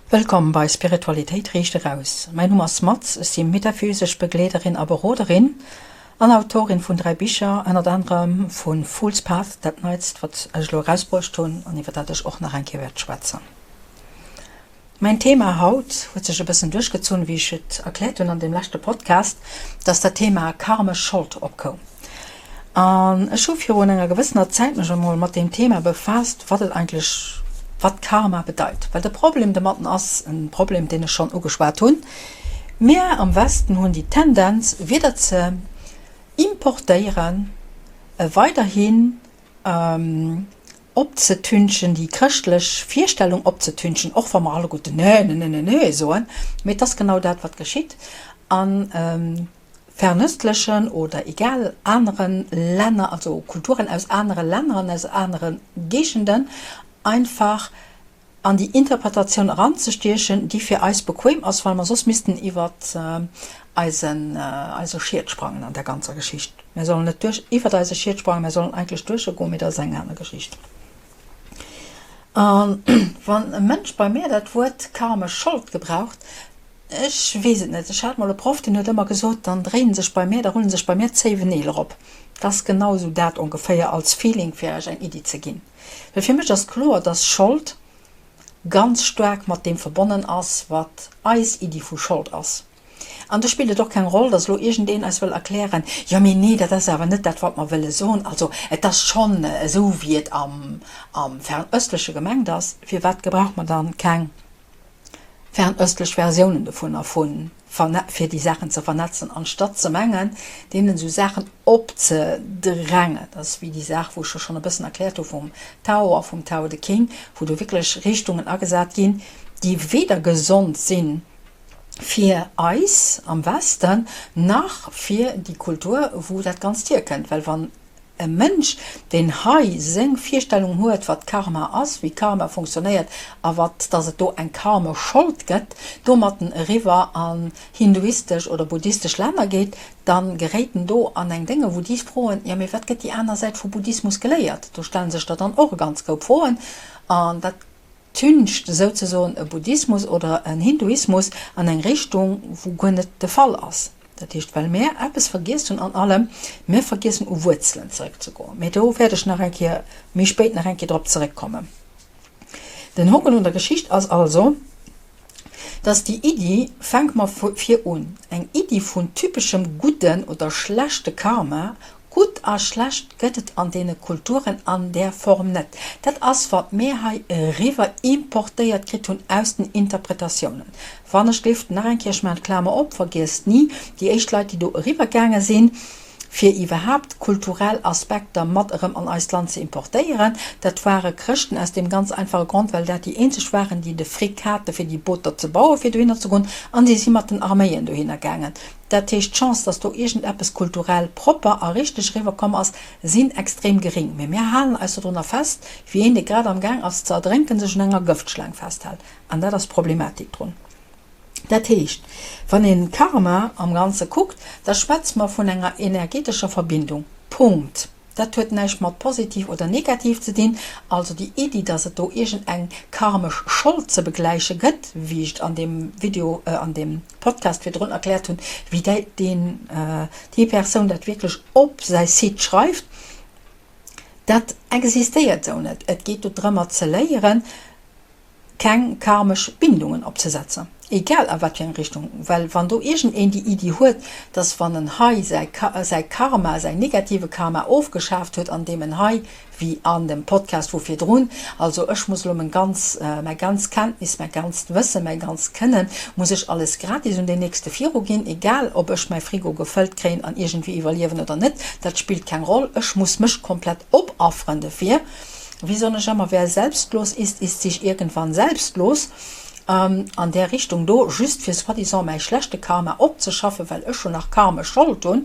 Wëllkomm bei Spiritualitéit riicht eraus. Mäin Numm ass Maz, ech si metaphysesch Begleederin a Beroderin an Autorin vun 3 Bicher, ënnert anerem vu Fool's Path, dat neitst wat ech elo erausbruecht hunn an iwwer dat ech och nach eng Kéier wäert schwätzen. Mäin Thema haut huet sech e bëssen duerchgezunn, wéi ech et erkläert hunn an deem leschte Podcast, dass dat Thema karmesch Schold opkoum. An ech hu virun enger gewëssener Zäit mech emol mat deem Thema befaasst, wat et eigentlech, wat Karma bedeit. Well de Problem domatten ass en Problem, deen ech schonn ugeschwat hunn, Mir am Westen hunn déi Tendenz, Wierder ze importéieren, weiderhin opzetünchen, déi chrëschtlech Virstellung opzetünchen, och wa mer alleguerten nee, nee, nee, nee, nee soen, mee et ass genau dat, wat geschitt. An fernöstlechen oder egal anere Länner, also Kulturen aus anere Länner an aus anere Géigenden einfach an déi Interpretatioun eranzestiechen, déi fir eis bequem ass, well mer soss missten iwwer eisen eise Schiet sprangen an der ganzer Geschicht. Mir sollen net duerch iwwer eise Schiet sprangen, mir sollen eigentlech duerch e goen, mee dat ass eng aner Geschicht. A wann e Mënsch bei mir dat Wuert karmesch Schold gebraucht, Ech weess et net. Ech hat mol e Proff, deen huet ëmmer gesot, dann dréinen sech bei mär, da rullen sech bei mär d'zéiwen Neel erop. Dat ass genau esou dat ongeféier als Feeling, fir Iech eng Iddi ze ginn. Well fir mech ass kloer, dass Schold ganz staark mat deem verbonnen ass, wat eis Iddi vu Schold ass. An do spillt et och keng Roll, dass elo iergendeen eis wëll erklären, jo mee nee, dat ass awer net dat, wat mer wëlle soen, also et ass schonn esou, wéi et am am Fernöstleche gemengt ass. Firwat gebrauche mer dann keng fernöstlech Versiounen dovunner vu fir déi Saachen ze vernetzen, anstatt ze mengen, deenen esou Saachen opzedrängen. Dat ass wéi déi Saach, wou ech jo schonn e bëssen erkläert hu vum Tao a vum Tao Te King, wou do wierklech Richtungen agesat ginn, déi weder gesond si fir eis am Westen, nach fir déi Kultur, wou dat Ganzt hierkënnt. Well wann E Mënsch, deen hei seng Virstellung huet, wat Karma ass, wéi Karma funktionéiert a wat, dass et do eng karmesch Schold gëtt, domatten eriwwer an hinduistesch oder buddhistesch Länner geet, da geréit en do an eng Dénge, wou déi froen, jo mee wat gëtt déi aner Säit vu Buddhismus geléiert? Do stelle sech der dann och e ganz Koup Froen an dat tüncht souzesoen e Buddhismus oder en Hinduismus an eng Richtung, wou guer net de Fall ass. Dat heescht, well mär eppes vergiess hunn an allem, mir vergiessen u Wuerzelen zeréckzegoen. Mee do wäert ech nach eng Kéier méi spéit nach eng Kéier drop zeréckkommen. Den Hoken un der Geschicht ass also, dass déi Iddi, fänke mer vu vir un, eng Iddi vun typeschem gudden oder schlechte Karma Gutt a schlecht gëtt et an deene Kulturen an där Form net. Dat ass, wat mir hei eriwwer importéiert kritt hunn aus den Interpretatiounen. Wann ech géif nach eng Kéier, ech maachen d'Klamer op, vergiesst ni, déi éischt Leit, déi do eriwwer gaange sinn, fir iwwerhaapt kulturell Aspekter mat erëm an eist Land ze importéieren, dat ware Chrëschten aus deem ganz einfache Grond, well dat déi eenzeg waren, déi de Fric hate fir déi Booter ze bauen, fir dohinner ze goen, an si si mat den Arméien dohinner gaangen. Dat heescht, d'Chance, dass do iergendeppes kulturell propper a richteg eriwwerkomm ass, sinn extrem gering. Mee mir halen eis dodrunner fest, wéi een, dee grad am Gaang ass ze erdrénken, sech un enger Gëftschlaang festhält. An dat ass d'Problematik drun. Dat heescht, wann een Karma am Ganze kuckt, da schwätze mer vun enger energetescher Verbindung. Punkt. Dat huet näischt mat positiv oder negativ ze dinn. Also déi Iddi, dass et do iergend eng karmesch Schold ze begläiche gëtt, wéi ech et an deem Video, an deem Podcast virdrun erkläert hunn, wéi déi, deen, déi Persoun dat wierklech op säi Site schreift, dat existéiert esou net. Et geet do drëmmer ze léieren, keng karmesch Bindungen opzesetzen, egal a wat fir eng Richtung, well wann do iergendeen déi Iddi huet, dass wann en hei säi säi Karma, säi negative Karma ofgeschaaft huet, andeem en hei, wéi an dem Podcast vu virdrun, also ech muss elo meng ganz, mäi ganz Kenntnis, mäi ganzt Wëssen, mäi ganzt Kënnen, muss ech alles gratis un deen Nächste viruginn, egal ob ech mäi Frigo gefëllt kréien an iergendwéi iwwerliewen oder net, dat spillt keng Roll, ech muss mech komplett opafferen dofir. Wéi soen ech ëmmer, wer selbstlos ist, ist sich irgendwann selbstlos. An där Richtung do, just fir soi-disant mäi schlechte Karma opzeschaffen, well ech jo nach karmesch Schold hunn,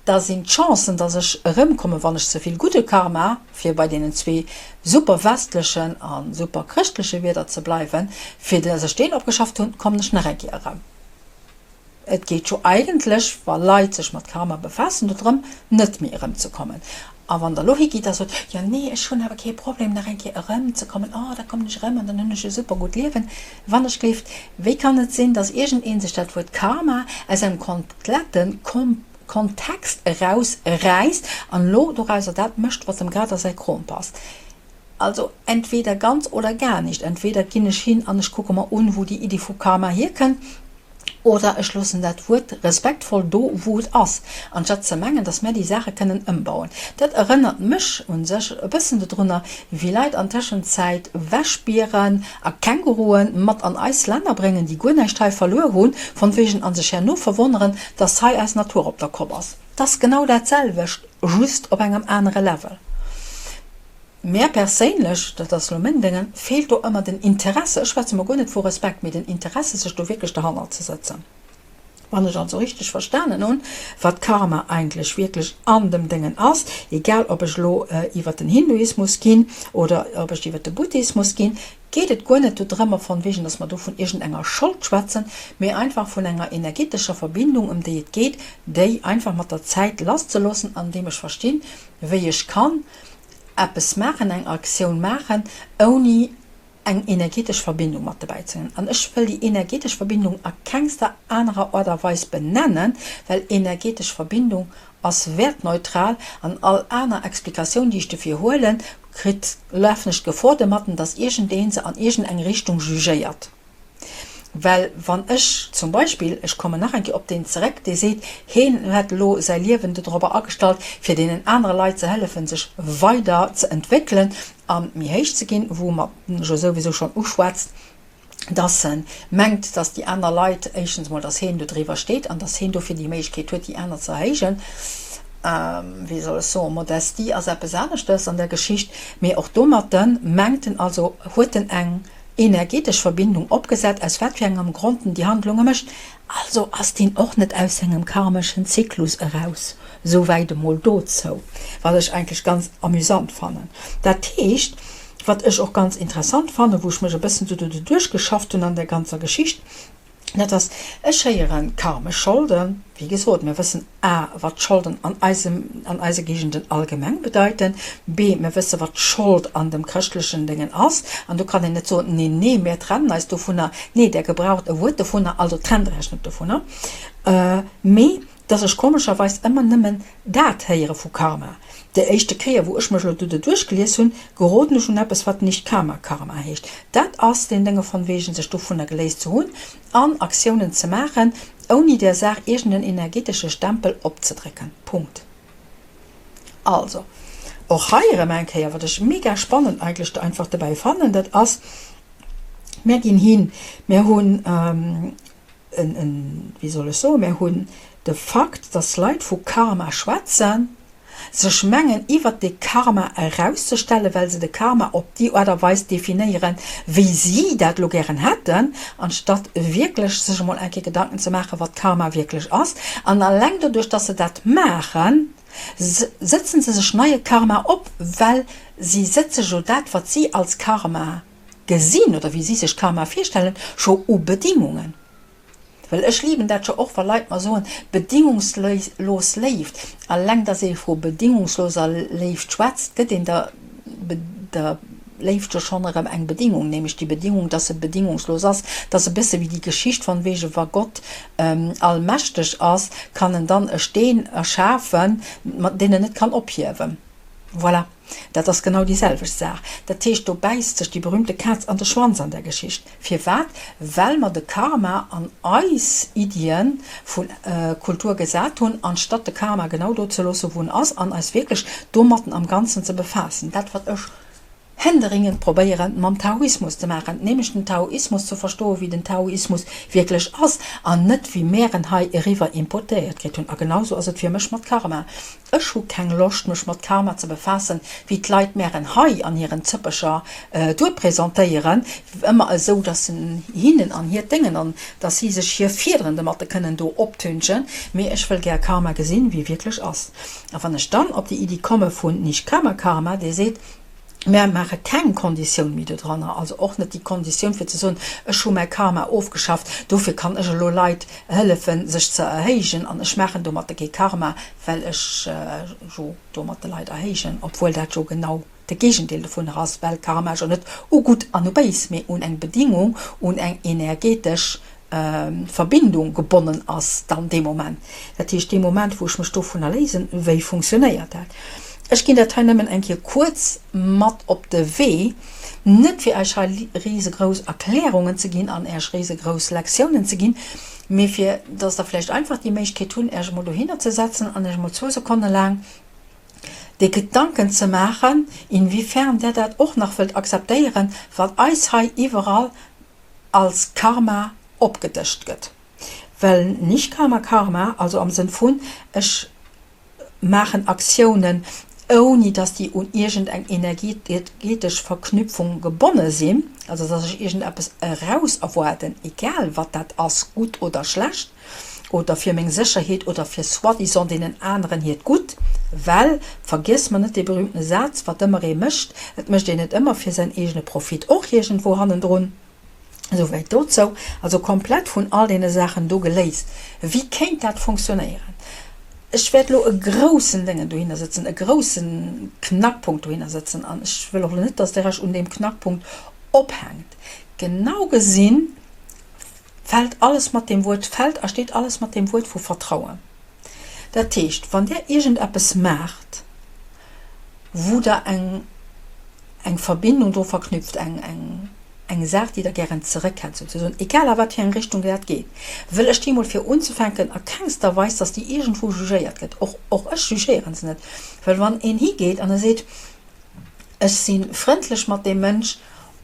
da sinn d'Chancen, dass ech erëmkommen, wann ech ze vill gudde Karma, fir bei deenen zwee super westlechen a super chrëschtleche Wierder ze bleiwen, fir dass ech deen opgeschafft hunn, kommen ech nach eng Kéier erëm. Et geet jo eigentlech, wa Leit sech mat Karma befaassen, dodrëm, net méi erëmzekommen. A wann Der elo higitt a sot, Jo, nee, ech hunn awer kee Problem, nach eng Kéier erëmzekommen, oh, da kommen ech erëm an dann hunn ech e super gutt Liewen. Wann ech gleeft, wéi kann et sinn, dass iergendee sech dat Wuert Karma aus engem komplette Kontext erausräisst an elo dorauser dat mécht, wat em grad a säi Krom passt? Also entweder ganz oder gar nicht. Entweder ginn ech hin an ech kucke mer un, wou déi Iddi vu Karma hierkënnt, oder ech loossen dat Wuert respektvoll do, wou et ass, anstatt ze mengen, dass mär déi Saache kënnen ëmbauen. Dat erënnert mech u sech e bëssen dodrunner, wéi Leit an Tëschenzäit Wäschbieren a Kängurue mat an eis Länner bréngen, déi guer näischt hei verluer hunn, von wegen, a sech herno verwonneren, dass hei eis Natur op der Kopp ass. 't ass genau dat selwecht, just op engem anere Level. Mär perséinlech, dat ass elo meng Déngen, feelt do ëmmer den Interesse, ech schwätze mol guer net vu Respekt, mee den Interesse sech do wierklech derhannert ze sëtzen. Wann ech also richteg verstanen hunn, wat Karma eigentlech wierklech an dem Déngen ass, egal ob ech elo iwwert den Hinduismus ginn oder ob ech iwwert de Buddhismus ginn, geet et guer net dodrëmmer von wegen, dass mer do vun iergendenger Schold schwätzen, mee einfach vun enger energetescher Verbindung, ëm déi et geet, déi einfach mat der Zäit lasszeloossen, andeem ech verstinn, wéi ech kann eppes maachen, eng Aktioun maachen, ouni eng energetesch Verbindung mat dobäi ze hunn. An ech wëll déi energetesch Verbindung a kengster anerer Aart a Weis benennen, well energetesch Verbindung ass wäertneutral an all aner Explikatioun, déi ech dofir huelen, kritt, lafen ech d'Gefor domatten, dass iergendee se an iergendeng Richtung jugéiert. Well wann ech zum Beispill, ech kommen nach eng Kéier op deen zeréck, dee seet, heen hätt elo säi Liewen dodropper agestallt, fir deenen anere Leit ze hëllefen, sech weider ze entwéckelen a méi héich ze ginn, wou mer jo souwisou schonn uschwätzt, dass e mengt, dass déi aner Leit, éischtens emol, dass heen do driwwer steet an dass heen dofir déi Méiglechkeet huet, déi aner ze erhéijen. Wéi soll ech soen, Modestie ass eppes aneschtes an der Geschicht, mee och domatten mengt en, also huet en eng energetesch Verbindung opgesat, aus wat fir engem Grond en déi Handlunge mécht, also ass deen och net aus sengem karmeschen Zyklus eraus. Souwäit emol dozou, wat ech eigentlech ganz amüsant fannen. Dat heescht, wat ech och ganz interessant fannen, wou ech mech e bëssen esou doduerch geschafft hunn an där ganzer Geschicht, Dat ass, ech héieren karmesch Scholden, wéi gesot, mir wëssen a wat Scholden an eisem, an eise Géigenden allgemeng bedeiten, b mir wësse wat Schold an dem chrëschtlechen Déngen ass, an do kann een net soen, nee, nee, mir trennen eis dovunner, nee, där gebraucht e Wuert dovunner, also trennt der iech net dovunner, mee dass ech komescherweis ëmmer nëmmen dat héiere vu Karma. Déi éischte Kéier wou ech mech elo do doduerch gelies hunn, geroden ech un eppes wat nicht Karma Karma heescht. Dat ass deen Dénge von wegen sech dovunner geléist ze hunn an Aktiounen ze maachen ouni där Saach iergend en energetesche Stempel opzedrécken. Punkt. Also och hei erëm eng Kéier, wat ech mega spannend eigentlech do einfach dobäi fannen, dat ass, mär ginn hin, mär hunn, en, en, wéi soll ech soen, mär hunn de Fakt, dass Leit vu Karma schwätzen, sech mengen iwwert dee Karma erauszestellen, well se de Karma op déi Aart a Weis definéieren, wéi si dat elo gären hätten, anstatt wierklech sech emol eng Kéier Gedanken ze maachen, wat Karma wierklech ass. An alleng doduerch, dass se dat maachen, sëtzen se sech neie Karma op, well si sëtze jo dat, wat si als Karma gesinn oder wéi si sech Karma virstellen, scho u Bedingungen. Well ech liben dat jo och, wa Leit mer soen, bedingungslos Léift. Alleng dass ee vu bedingungsloser Léift schwätzt, gëtt een der der Léift jo schonn erëm eng Bedingung, nämlech déi Bedingung, dass se bedingungslos ass. Dat ass e bësse wéi déi Geschicht von wege, wa Gott allmächteg ass, kann en dann e Steen erschafen, deen en net kann ophiewen. Voilà. Dat ass genau déi selwecht Saach. Dat heescht, do bäisst sech déi berühmte Kaz an de Schwanz an där Geschicht. Firwat? Well mer de Karma an eis Iddie vu Kultur gesat hunn, anstatt de Karma genau do ze loossen, wou en ass, an eis wierklech domatten am Ganzen ze befaassen. Dat, wat ech händeringend probéieren mam Taoismus ze maachen, nämlech den Taoismus ze verstoen, wéi den Taoismus wierklech ass, an net wéi mär en hei eriwwer importéiert kritt hunn. A genau sou ass et fir mech mat Karma. Ech hu keng Loscht mech mat Karma ze befaassen, wéi d'Leit mären hei an hiren Zëppecher duerpresentéieren, ëmmer esou, dass se hinnen an hiert Déngen an dass si sech hir Fiederen domatte kënnen do optünchen, mee ech wëll gär Karma gesinn, wéi wierklech ass. A wann ech dann op déi Iddi komme vun Nishkama Karma, dee seet. Mär maache keng Konditioun méi dodranner, also och net déi Konditioun fir ze soen, ech hu mäi Karma ofgeschafft, dofir kann ech elo Leit hëllefen sech ze erhéijen an ech maachen domatter kee Karma, well ech jo domat de Leit erhéijen, obwuel dat jo genau de Géigendeel dovunner ass, well Karma jo net u gutt an u béis, mee un eng Bedingung, un eng energetesch Verbindung gebonnen ass dann dee Moment. Dat heescht, dee Moment, wou ech mech dovunner léisen, wéi funktionéiert dat? Ech ginn dat hei nëmmen eng Kéier kuerz mat op de Wee, net fir Iech hei risegrouss Erklärungen ze ginn an Iech risegrouss Lektiounen ze ginn, mee fir dass Der vläicht einfach déi Méiglechkeet hunn, Iech emol dohinner ze setzen an Iech emol zwou Sekonne laang déi Gedanken ze maachen, inwiefern Der dat och nach wëllt akzeptéieren, wat eis hei iwwerall als Karma opgedëscht gëtt. Well Nishkama Karma, also am Sënn vun ech maachen Aktiounen ouni dass déi un iergend eng energetesch Verknüpfung gebonne sinn, also dass ech iergend eppes eraus erwaarden, egal wat dat ass, gutt oder schlecht, oder fir meng Sécherheet oder fir soi-disant deenen aneren hiert Gutt, well vergiess mer net dee berühmtene Saz, wat ëmmer ee mécht, et mécht een et ëmmer fir säin eegene Profit och iergendwou hannendrun. Esouwäit dozou. Also komplett vun all deene Saachen do geléist. Wéi kéint dat funktionéieren? Ech wäert elo e groussen Déngen dohinner sëtzen, e grousse Knackpunkt dohinner sëtzen an ech wëll och elo net, dass Der Iech un deem Knackpunkt ophänkt. Genau gesinn, Fält alles mat deem Wuert fält a steet alles mat deem Wuert vu Vertrauen. Dat heescht, wann Der iergendeppes maacht, wou Der eng, eng Verbindung dru verknüpft, eng, eng, eng Saach, déi Der gären zeréckhätt souzesoen, egal a wat fir eng Richtung dat geet, wëll ech déi emol fir unzefänken a kengster Weis, dass déi iergendwou jugéiert gëtt, och, och ech jugéiere se net, well wann een higeet an e seet, Ech si frëndlech mat deem Mënsch,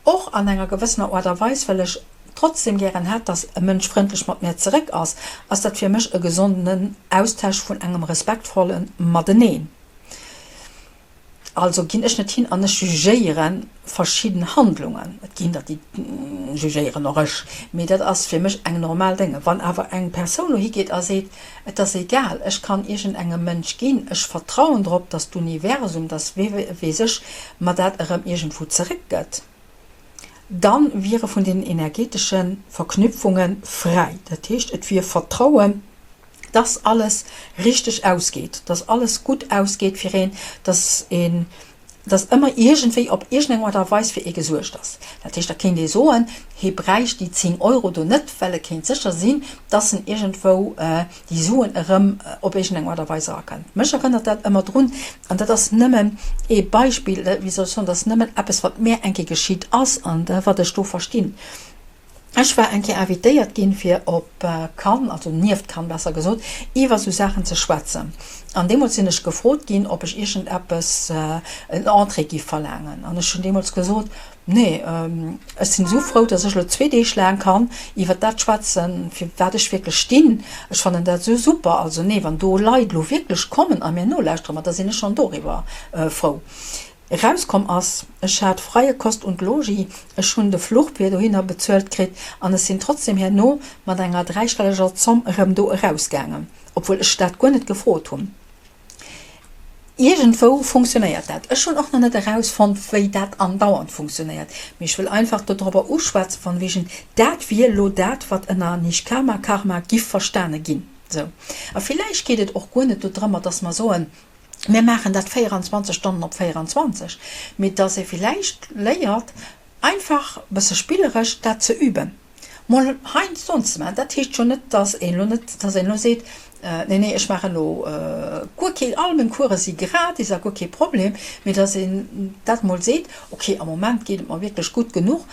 och an enger gewëssener Aart a Weis, well ech trotzdem gären hätt, dass e Mënsch frëndlech mat mär zeréck ass, ass dat fir mech e gesonden Austausch vun engem respektvolle Mateneen. Also ginn ech net hin an ech jugéiere verschidden Handlungen. Et ginn der, déi jugéieren, och ech, mee dat ass fir mech eng normal Dénge. Wann awer eng Persoun elo higeet a seet, Et ass egal, ech kann iergendengem Mënsch ginn, ech vertrauen drop, dass d'Universum, dass wee weess ech, mer dat erëm iergendwou zeréckgëtt, dann wier e vun deenen energetesche Verknüpfunge fräi. Dat heescht, et wier Vertrauen, dass alles richteg ausgeet, dass alles gutt ausgeet fir een, dass een, dass ëmmer iergendwéi op iergendeng Aart a Weis fir ee gesuergt ass. Dat heescht, da kéint ee soen, hie bräicht déi 10 Euro do net, well e kéint sécher sinn, dass en iergendwou déi Suen erëm op iergendeng Aart a Weis erakënnt. Mech erënnert dat ëmmer drun, an dat ass nëmmen ee Beispill, wéi soll ech soen, dat ass nëmmen eppes, wat mär eng Kéier geschitt ass an wat ech do verstinn. Ech war eng Kéier invitéiert ginn, fir op Cannes, also nieft Cannes besser gesot, iwwer esou Saachen ze schwätzen. An deemools sinn ech gefrot ginn, ob ech iergendeppes, en Entrée giff verlaangen. An ech hunn deemools gesot, Nee, ech sinn esou frou, dass ech elo zwee Deeg laang kann iwwer dat schwätzen, fir wat ech wierklech stinn. Ech fannen dat esou super. Also nee, wann do Leit elo wierklech kommen a mir nolauschteren, ma da sinn ech schonn doriwwer frou. Erauskomm ass, ech hat freie Kost und Logis, ech hunn de Fluch fir dohinner bezuelt kritt an ech sinn trotzdem herno mat enger dräistelleger Zomm erëm do erausgaangen, obwuel ech dat guer net gefrot hunn. Iergendwou funktionéiert dat. Ech hunn och nach net erausfonnt, wéi dat andauernd funktionéiert, mee ech wëll einfach dodrobber uschwätzen, von wegen, dat wier elo dat, wat ënner Nishkama Karma giff verstane ginn. Sou. A villäicht geet et och guer net dodrëmmer, dass mer soen, Mir maachen dat 24 Stonnen op 24, mee dass ee villäicht léiert, einfach e bësse spilleresch dat ze üben, mol heiansdo ze maachen. Dat heescht jo net, dass een elo net, dass een elo seet, nee, nee, ech maachen elo guer kee, all meng Course si gratis a guer kee Problem, mee dass een dat mol seet, okay, am Moment geet et mer wierklech gutt genuch,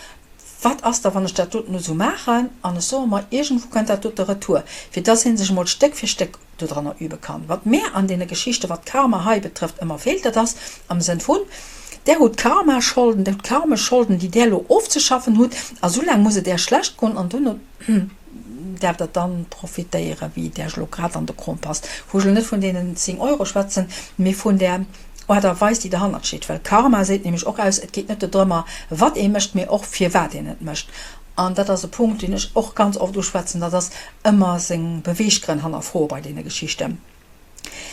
Wat ass da wann ech dat doten elo sou maachen an ech soe mer, iergendwou kënnt dat dote retour, fir dass ee sech emol Stéck fir Stéck dodranner übe kann. Wat mär an deene Geschichte wat Karma hei betrëfft ëmmer feelt, dat ass am Sënn vun, Där hutt Karma-Scholden, där hutt Karmescholden, déi där elo ofzeschaffen hutt, a soulaang muss et Är schlecht goen an duerno däerft Der dann profitéieren, wéi et Iech elo grad an de Krom passt. Wou ech elo net vun deenen 10 Euro schwätzen, mee vun där Aart a Weis, déi derhannert steet. Well Karma seet nämlech och aus, et geet net dodrëmmer, wat ee mécht, mee och firwat een et mécht. An dat ass e Punkt, deen ech och ganz oft uschwätzen, dat ass ëmmer seng Beweeggrënn hannerfroe bei deene Geschichten.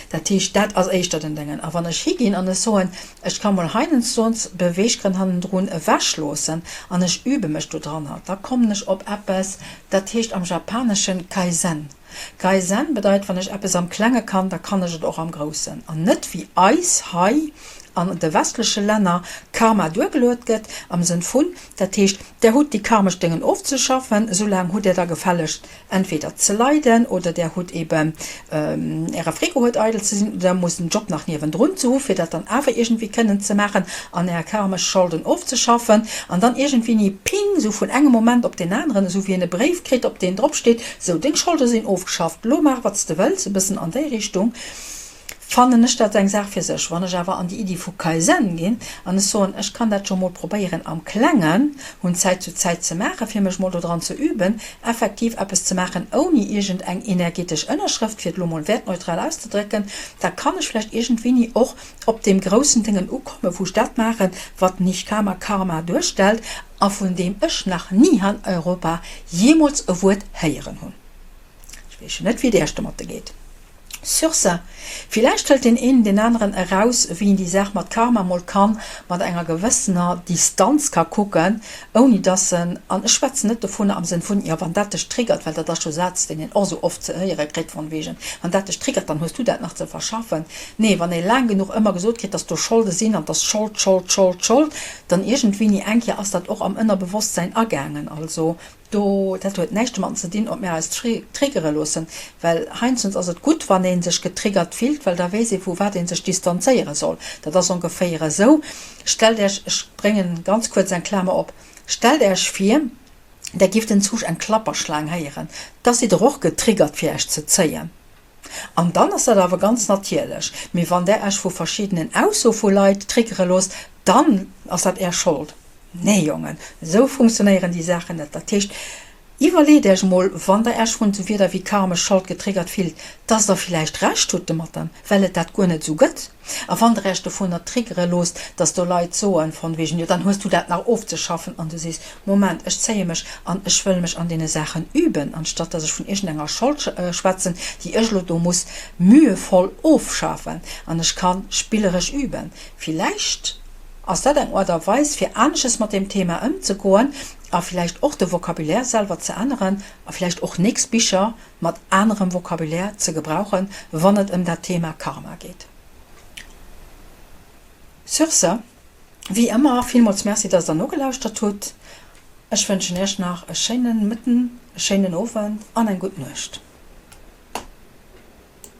Dat heescht, dat ass éischter den Déngen. A wann ech higinn an ech soen, ech ka mol heiansdo Beweeggrënn hannendrun ewechloossen an ech übe mech dodranner, da kommen ech op eppes, dat heescht am Japaneschen Kaizen. Kaizen bedeit, wann ech eppes am Klenge kann, da kann ech et och am Groussen. An net wéi eis hei an de westleche Länner Karma duergeluet gëtt, am Sënn vun, dat heescht, där hutt déi karmesch Déngen ofzeschaffen, soulaang hutt där da gefällegst entweder ze leiden oder där hutt eben Äre Frigo huet eidel ze sinn oder der musst en Job nach niewendrun ze hu fir dat dann awer iergendwéi kënnen ze maachen an Är karmesch Scholden ofzeschaffen an dann iergendwéini, ping, esou vun engem Moment op deen aneren, esou wéi een e Bréif kritt op deen drop steet, sou deng Scholde sinn ofgeschafft, lo maach wat s de wëlls, e bëssen an déi Richtung. Fannen ech dat eng Saach fir sech. Wann ech awer an déi Iddi vu Kaizen ginn an ech soen, ech kann dat scho mol probéieren am Klengen vun Zäit zu Zäit ze maachen, fir mech mol dodran ze üben, effektiv eppes ze maachen ouni iergend eng energetesch Ënnerschrëft, fir et elo mol wäertneutral auszedrécken, da kann ech vläicht iergendwéini och op deem groussen Déngen ukommen, wou ech dat maachen, wat Nishkama Karma duerstellt a vun deem ech nach ni han Europa jeemools e Wuert héieren hunn. Ech weess jo net, wéi et Iech domatte geet. Sur ce, villäicht hëlt deen een deen aneren eraus, wéi een déi Saach mat Karma mol kann mat enger gewëssener Distanz ka kucken, ouni dass en, an ech schwätzen net dovunner am Sënn vun, jo wann dat dech triggert, well dat ass jo e Saz, deen een och esou oft ze héiere kritt von wegen, wann dat dech triggert, dann hues du dat nach ze verschaffen. Nee, wann ee laang genuch ëmmer gesot kritt, dass do Scholde sinn an dass Schold, Schold, Schold, Schold, dann iergendwéini eng Kéier ass dat och am Ënnerbewosstsäin agaangen. Also Do, dat huet näischt domatten ze dinn, ob mir eis triggere loossen, well heiansdens ass et gutt, wann ee sech getriggert fillt, well da weess ee vu wat ee sech distanzéiere soll. Dat ass ongeféier esou, stellt Iech, ech bréngen ganz kuerz eng Klamer op, stellt Iech vir, Der gifft entzwousch eng Klapperschlaang héieren, da sidd Der och getriggert fir Iech ze zéien. An dann ass dat awer ganz natierlech. Mee wann Der Iech vu verschiddenen Aussoe vu Leit triggere loosst, dann ass dat Är Schold. Nee Jongen, esou funktionéieren déi Saachen net. Dat heescht, iwwerleet Iech emol, wann Der Iech vun esou Wierder wéi karmesch Schold getriggert fillt, dass Der villäicht Recht hutt domatten, well et dat guer net esou gëtt. A wann der Iech dovunner triggere loosst, dass do Leit soen, von wegen, jo dann hues du dat nach ofzeschaffen, an du sees, Moment, ech zéie mech an ech wëll mech an deene Saachen üben, anstatt dass ech vun iergendenger Schold schwätzen, déi ech elo do muss mühevoll ofschafen, an ech ka spilleresch üben. Villäicht ass dat eng Aart a Weis, fir anesches mat deem Thema ëmzegoen a villäicht och de Vocabulaire selwer ze änneren a villäicht och nächst Bicher mat anerem Vocabulaire ze gebrauchen, wann et ëm dat Thema Karma geet. Sur ce, wéi ëmmer, villmools Merci, dass der nogelauschtert hutt. Ech wënschen Iech nach e schéinen Mëtten, e schéinen Owend an eng gutt Nuecht.